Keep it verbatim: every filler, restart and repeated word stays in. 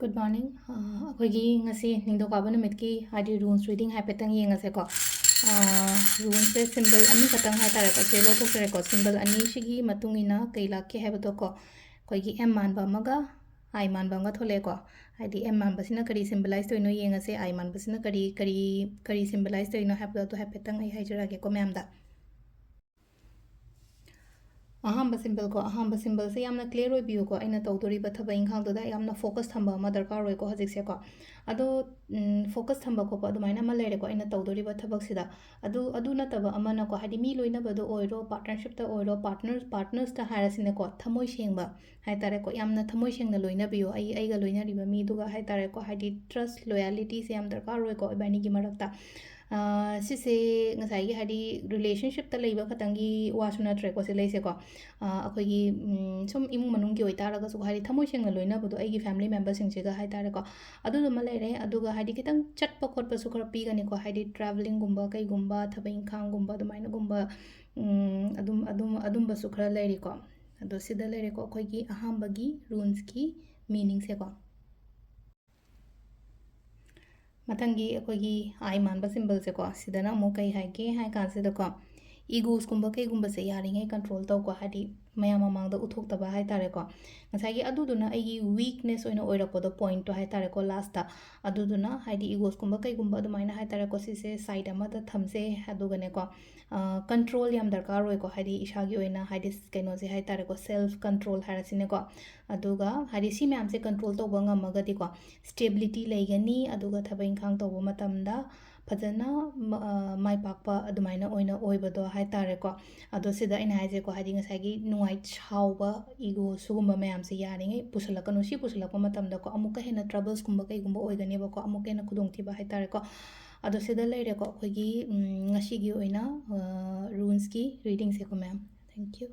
Good morning. ꯑꯩꯈꯣꯏꯒꯤ ꯉꯁꯤ ꯅꯤꯡꯊꯧꯀꯥꯕ ꯅꯨꯃꯤꯠꯀꯤ ꯍꯥꯏꯗꯤ runes reading ꯍꯥꯏꯐꯦꯠꯇꯪ ꯌꯦꯡꯉꯁꯦꯀꯣ꯫ Runesꯁꯦ symbol ꯑꯅꯤꯈꯛꯇꯪ ꯍꯥꯏꯇꯥꯔꯦꯀꯣ, ꯁꯦ ꯂꯧꯊꯣꯛꯆꯔꯦꯀꯣ꯫ Symbol ꯑꯅꯤꯁꯤꯒꯤ ꯃꯇꯨꯡ ꯏꯟꯅ ꯀꯩ ꯂꯥꯛꯀꯦ ꯍꯥꯏꯕꯗꯣꯀꯣ, ꯑꯩꯈꯣꯏꯒꯤ M ꯃꯥꯟꯕ ꯑꯃꯒ I ꯃꯥꯟꯕ ꯑꯃꯒ ꯊꯣꯛꯂꯛꯑꯦꯀꯣ꯫ ꯍꯥꯏꯗꯤ M ꯃꯥꯟꯕꯁꯤꯅ ꯀꯔꯤ symbolize ꯇꯧꯔꯤꯅꯣ ꯌꯦꯡꯉꯁꯦ, I ꯃꯥꯟꯕꯁꯤꯅ ꯀꯔꯤ ꯀꯔꯤ ꯀꯔꯤ symbolize ꯇꯧꯔꯤꯅꯣ ꯍꯥꯏꯕꯗꯣ ꯑꯗꯨ ꯍꯥꯏꯐꯦꯠꯇꯪ ꯑꯩ ꯍꯥꯏꯖꯔꯛꯑꯒꯦꯀꯣ ꯃꯌꯥꯝꯗ꯫ ꯑꯍꯥꯟꯕ symbol ꯀꯣ, ꯑꯍꯥꯟꯕ symbolꯁꯦ ꯌꯥꯝꯅ clear ꯑꯣꯏꯕꯤꯌꯨꯀꯣ꯫ ꯑꯩꯅ ꯇꯧꯗꯣꯔꯤꯕ ꯊꯕꯛ ꯏꯪꯈꯥꯡꯗꯨꯗ ꯌꯥꯝꯅ focus ꯊꯝꯕ ꯑꯃ ꯗꯔꯀꯥꯔ ꯑꯣꯏꯀꯣ ꯍꯧꯖꯤꯛꯁꯦꯀꯣ꯫ ꯑꯗꯣ focus ꯊꯝꯕ ꯈꯣꯠꯄ ꯑꯗꯨꯃꯥꯏꯅ ꯑꯃ ꯂꯩꯔꯦꯀꯣ ꯑꯩꯅ ꯇꯧꯗꯣꯔꯤꯕ ꯊꯕꯛꯁꯤꯗ꯫ ꯑꯗꯨ ꯑꯗꯨ ꯅꯠꯇꯕ ꯑꯃꯅꯀꯣ, ꯍꯥꯏꯗꯤ ꯃꯤ ꯂꯣꯏꯅꯕꯗ ꯑꯣꯏꯔꯣ, partnershipꯇ ꯑꯣꯏꯔꯣ, partner partnersꯇ ꯍꯥꯏꯔꯁꯤꯅꯦꯀꯣ, ꯊꯃꯣꯏ ꯁꯦꯡꯕ ꯍꯥꯏꯇꯥꯔꯦꯀꯣ, ꯌꯥꯝꯅ ꯊꯃꯣꯏ ꯁꯦꯡꯅ ꯂꯣꯏꯅꯕꯤꯌꯨ꯫ ꯑꯩ ꯑꯩꯒ ꯂꯣꯏꯅꯔꯤꯕ ꯃꯤꯗꯨꯒ ꯍꯥꯏꯇꯥꯔꯦꯀꯣ, ꯍꯥꯏꯗꯤ trust, loyalityꯁꯦ ꯌꯥꯝ ꯗꯔꯀꯥꯔ ꯑꯣꯏꯀꯣ ꯏꯕꯥꯅꯤꯒꯤ ꯃꯔꯛꯇ꯫ ꯁꯤꯁꯦ ꯉꯁꯥꯏꯒꯤ ꯍꯥꯏꯗꯤ relationshipꯇ ꯂꯩꯕ ꯈꯛꯇꯪꯒꯤ ꯋꯥꯁꯨ ꯅꯠꯇ꯭ꯔꯦꯀꯣ ꯁꯤ ꯂꯩꯁꯦꯀꯣ꯫ ꯑꯩꯈꯣꯏꯒꯤ ꯁꯨꯝ ꯏꯃꯨꯡ ꯃꯅꯨꯡꯒꯤ ꯑꯣꯏꯇꯥꯔꯒꯁꯨ ꯍꯥꯏꯗꯤ ꯊꯃꯣꯏ ꯁꯦꯡꯅ ꯂꯣꯏꯅꯕꯗꯣ ꯑꯩꯒꯤ family memberꯁꯤꯡꯁꯤꯒ ꯍꯥꯏꯇꯥꯔꯦꯀꯣ꯫ ꯑꯗꯨꯗꯨꯃ ꯂꯩꯔꯦ꯫ ꯑꯗꯨꯒ ꯍꯥꯏꯗꯤ ꯈꯤꯇꯪ ꯆꯠꯄ ꯈꯣꯠꯄꯁꯨ ꯈꯔ ꯄꯤꯒꯅꯤꯀꯣ, ꯍꯥꯏꯗꯤ travelingꯒꯨꯝꯕ ꯀꯩꯒꯨꯝꯕ, ꯊꯕꯛ ꯏꯪꯈꯥꯡꯒꯨꯝꯕ ꯑꯗꯨꯃꯥꯏꯅꯒꯨꯝꯕ, ꯑꯗꯨꯝ ꯑꯗꯨꯝ ꯑꯗꯨꯝꯕꯁꯨ ꯈꯔ ꯂꯩꯔꯤꯀꯣ꯫ ꯑꯗꯣ ꯁꯤꯗ ꯂꯩꯔꯦꯀꯣ ꯑꯩꯈꯣꯏꯒꯤ ꯑꯍꯥꯟꯕꯒꯤ runesꯀꯤ meaningꯁꯦꯀꯣ꯫ ꯃꯊꯪꯒꯤ ꯑꯩꯈꯣꯏꯒꯤ I ꯃꯥꯟꯕ symbolꯁꯦꯀꯣ, ꯁꯤꯗꯅ ꯑꯃꯨꯛ ꯀꯩ ꯍꯥꯏꯒꯦ ꯍꯥꯏ ꯀꯥꯟꯁꯤꯗꯀꯣ, egosꯀꯨꯝꯕ ꯀꯩꯒꯨꯝꯕꯁꯦ ꯌꯥꯔꯤꯉꯩ control ꯇꯧꯀꯣ, ꯍꯥꯏꯗꯤ ꯃꯌꯥꯝ ꯃꯃꯥꯡꯗ ꯎꯠꯊꯣꯛꯇꯕ ꯍꯥꯏꯇꯥꯔꯦꯀꯣ꯫ ꯉꯁꯥꯏꯒꯤ ꯑꯗꯨꯗꯨꯅ ꯑꯩꯒꯤ weakness ꯑꯣꯏꯅ ꯑꯣꯏꯔꯛꯄꯗꯣ, pointꯇꯣ ꯍꯥꯏꯇꯥꯔꯦꯀꯣ lastꯇ꯫ ꯑꯗꯨꯗꯨꯅ ꯍꯥꯏꯗꯤ egosꯀꯨꯝꯕ ꯀꯩꯒꯨꯝꯕ ꯑꯗꯨꯃꯥꯏꯅ ꯍꯥꯏꯇꯥꯔꯦꯀꯣ, ꯁꯤꯁꯦ side ꯑꯃꯗ ꯊꯝꯖꯩ꯫ ꯑꯗꯨꯒꯅꯦꯀꯣ, control ꯌꯥꯝ ꯗꯔꯀꯥꯔ ꯑꯣꯏꯀꯣ, ꯍꯥꯏꯗꯤ ꯏꯁꯥꯒꯤ ꯑꯣꯏꯅ ꯍꯥꯏꯗꯤ ꯀꯩꯅꯣꯁꯦ ꯍꯥꯏꯇꯥꯔꯦꯀꯣ, self control ꯍꯥꯏꯔꯁꯤꯅꯦꯀꯣ꯫ ꯑꯗꯨꯒ ꯍꯥꯏꯗꯤ ꯁꯤ ꯃꯌꯥꯝꯁꯦ control ꯇꯧꯕ ꯉꯝꯃꯒꯗꯤꯀꯣ, stability ꯂꯩꯒꯅꯤ꯫ ꯑꯗꯨꯒ ꯊꯕꯛ ꯏꯪꯈꯥꯡ ꯇꯧꯕ ꯃꯇꯝꯗ ꯐꯖꯅ ꯃ-, ꯃꯥꯏ ꯄꯥꯛꯄ ꯑꯗꯨꯃꯥꯏꯅ ꯑꯣꯏꯅ ꯑꯣꯏꯕꯗꯣ ꯍꯥꯏꯇꯥꯔꯦꯀꯣ꯫ ꯑꯗꯣ ꯁꯤꯗ ꯑꯩꯅ ꯍꯥꯏꯁꯦꯀꯣ, ꯍꯥꯏꯗꯤ ꯉꯁꯥꯏꯒꯤ ꯅꯨꯡꯉꯥꯏ ꯁꯥꯎꯕ, ego ꯁꯤꯒꯨꯝꯕ ꯃꯌꯥꯝꯁꯦ ꯌꯥꯔꯤꯉꯩ ꯄꯨꯁꯜꯂꯛꯀꯅꯨ꯫ ꯁꯤ ꯄꯨꯁꯜꯂꯛꯄ ꯃꯇꯝꯗꯀꯣ, ꯑꯃꯨꯛꯀ ꯍꯦꯟꯅ troublesꯀꯨꯝꯕ ꯀꯩꯒꯨꯝꯕ ꯑꯣꯏꯒꯅꯦꯕꯀꯣ, ꯑꯃꯨꯛꯀ ꯍꯦꯟꯅ ꯈꯨꯗꯣꯡꯊꯤꯕ ꯍꯥꯏꯇꯥꯔꯦꯀꯣ꯫ ꯑꯗꯣ ꯁꯤꯗ ꯂꯩꯔꯦꯀꯣ ꯑꯩꯈꯣꯏꯒꯤ, ꯎꯝ, ꯉꯁꯤꯒꯤ ꯑꯣꯏꯅ, ꯑ, runesꯀꯤ readingꯁꯦꯀꯣ ꯃꯌꯥꯝ꯫ Thank you.